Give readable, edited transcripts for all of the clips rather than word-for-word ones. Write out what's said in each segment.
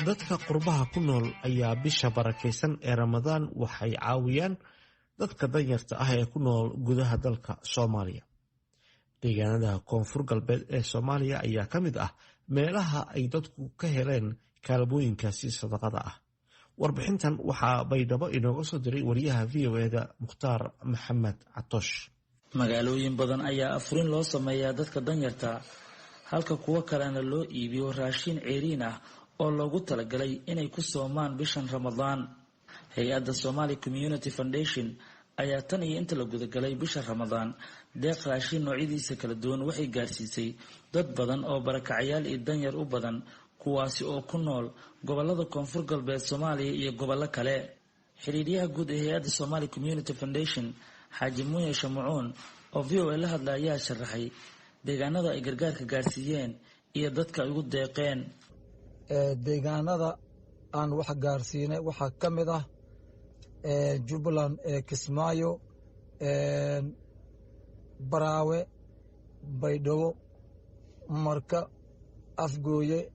Dadka qurbaha ku nool ayaa bisha barakaysan ee Ramadaan waxay caawiyaan dadka danyarta ah ee ku nool gudaha dalka Soomaaliya. Deegaanada Koonfur Galbeed ee Soomaaliya ayaa ka mid ah meelaha ay dadku ka heleen kaalmooyinkaasi sadaqada ah. Warbixintan waxaa Baydhabo inooga soo diray wariyaha VOA-da, Mukhtaar Maxamed Catoosh. Magaalooyin badan ayaa afurin loo sameeyaa dadka danyarta, halka kuwo kalena loo iibiyo raashin ceeriin ah oo loogu talagalay inay ku soomaan bishan Ramadaan. Hay-adda Somali Community Foundation ayaa tan iyo inta la gudagalay bisha Ramadaan deeq raashin noocyadiisa kala duwan waxay gaarsiisay dad badan oo barakacayaal iyo danyar u badan, kuwaasi oo ku nool gobolada Koonfur Galbeed Soomaaliya iyo gobollo kale. Xiriiryaha guud ee hay-adda Somali Community Foundation, Xaaji Muuye Shamucuun, oo VOA la hadla ayaa sharaxay deegaanada ay gargaarka gaarsiiyeen iyo dadka ay ugu deeqeen. Deegaanada aan wax gaarsiinay waxaa ka mid ah Jubbaland, Kismaayo, Baraawe, Baydhabo, Marka, Afgooye,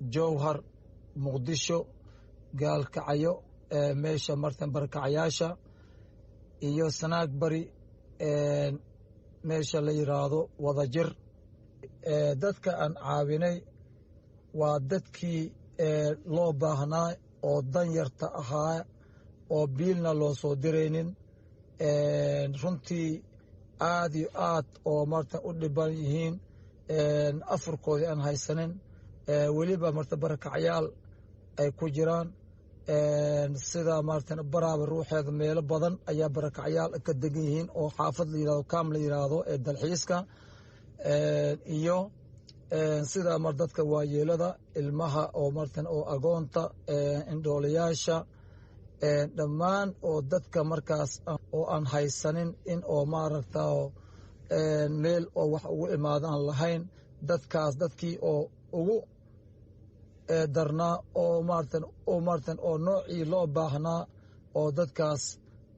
Jowhar, Muqdisho, Gaalkacyo, meesha martan barakacayaasha, iyo Sanaag Bari, meesha la yiraahdo Wadajir. Dadka aan caawinay waa dadkii loo baahnaa oo danyarta ahaa oo biilna loo soo diraynin, runtii aad iyo aad oo marta u dhiban yihiin, afurkoodii aan haysanin, weliba marta barakacyaal ay ku jiraan, sida marta Baraaba ruuxeeda meelo badan ayaa barakacyaal ka degan yihiin oo xaafad la yirahdo, kaam la yiraahdo ee dalxiiska, iyo sida mar dadka waayeelada, ilmaha oo martan oo agoonta, indhoolayaasha, dhammaan oo dadka markaas oo aan haysanin in oo maaragta meel oo wax ugu imaado aan lahayn. Dadkaas dadkii oo ugu darnaa oo maaratan oo maaratan oo noocii loo baahnaa oo dadkaas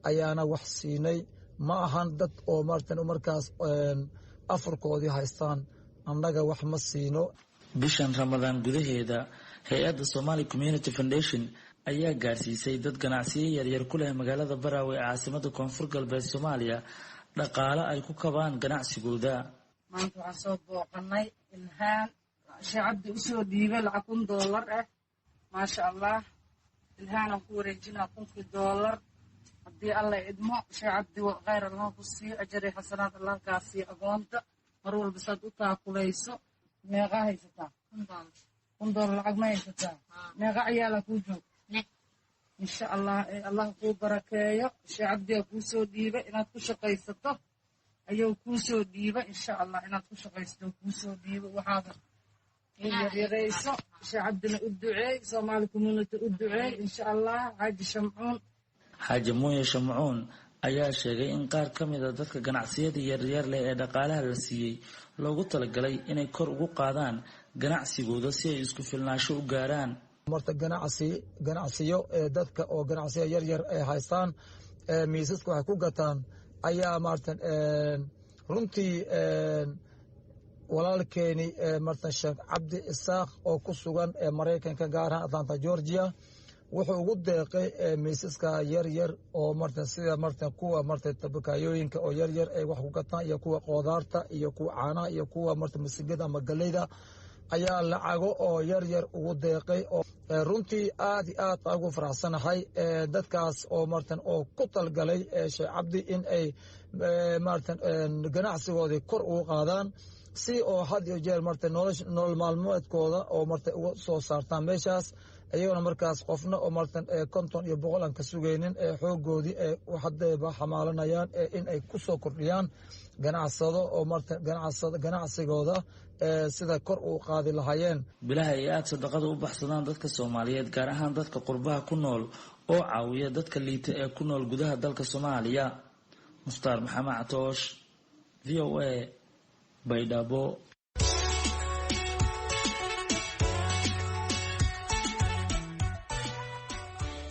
ayaana wax siinay. Ma ahan dad oo maaratan markaas afurkoodii haystaan, annaga wax ma siino. Bishan Ramadaan gudaheeda, hay-adda Somali Community Foundation ayaa gaarsiisay dad ganacsiyo yaryar ku leh magaalada Baraawe ee caasimada Koonfur Galbeed Soomaaliya dhaqaale ay ku kabaan ganacsigooda. Maanta waxaan soo booqanay Ilhaan. Sheekh Cabdi usoo dhiibay lacag $1,000 ah. Maasha Allah, Ilhaanaan ku wareejinaa 1,000-kii dollar haddii Alla idmo. Sheekh Cabdi, khayr Allah ku siiyo, ajari xasanaad Allah kaa siiyo. Agoonta mar walba saad u taakulayso. Meeqaa haysataa? $1,000 lacag ma haysataa? Meeqa ciyaalaa kuu joog? Insha Allah, Allah kuu barakeeyo. Sheekh Cabdiyaa kuu soo dhiibay inaad ku shaqaysato ayuu kuu soo dhiibay. Insha Allah, inaad ku shaqaysato kuu soo dhiibay. Waxaada yaryarayso. Sheekh Cabdina u duceey, Soomaali Community u duceey, insha Allah. Xaaji Shamcuun. Xaaji Muuye Shamcuun ayaa sheegay in qaar ka mid a dadka ganacsiyada yaryar leh ee dhaqaalaha la siiyey loogu talagalay inay kor ugu qaadaan ganacsigooda si ay isku filnaansho u gaaraan. Marta ganacsi ganacsiyo ee dadka oo ganacsiya yaryar ay haystaan, miisaska waxay ku gataan ayaa maaratan runtii walaalkeeni martan Sheekh Cabdi Isaaq oo ku sugan ee Maraykanka, gaar ahaan Atlanta, Georgia, wuxuu ugu deeqay miisaska yaryar oo martan sida martan kuwa martan tabakaayooyinka oo yaryar ay wax ku gataan, iyo kuwa qoodaarta, iyo kuwa caanaha, iyo kuwa martan masigada ama galleyda ayaa lacago oo yaryar ugu deeqay. Oo runtii aad iyo aad ugu faraxsanahay dadkaas oo martan oo ku talgalay Sheekh Cabdi in ay martan ganacsigoodii kor ugu qaadaan, si oo had iyo jeer marta nolol maalmeedkooda oo marta uga soo saartaan meeshaas, iyagona markaas qofna oo martan 50 iyo 100 aan ka sugaynin, ee xoogoodii ee haddayba xamaalanayaan in ay ku soo kordhiyaan ganacsado oo marta ganacsigooda sida kor u qaadi lahaayeen. Bilaha ay aada sadaqada u baxsadaan dadka Soomaaliyeed, gaar ahaan dadka qurbaha ku nool oo caawiya dadka liita ee ku nool gudaha dalka Soomaaliya. Mukhtaar Maxamed Catoosh, VOA, Baydhabo.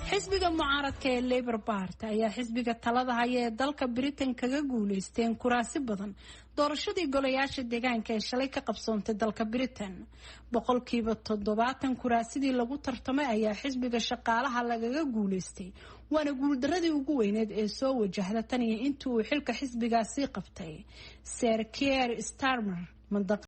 Xisbiga Xisbiga mucaaradka ee Labour Party ayaa xisbiga talada haya ee dalka Britain kaga guuleysteen kuraasi badan doorashadii golayaasha deegaanka ee shalay ka qabsoontay dalka Britain. 70% kuraasidii lagu tartamay ayaa xisbiga shaqaalaha lagaga guuleystay, waana guuldaradii ugu weyneed ee soo wajahda tan iyo intii uu xilka xisbigaasi qabtay Sir Keir Starmer.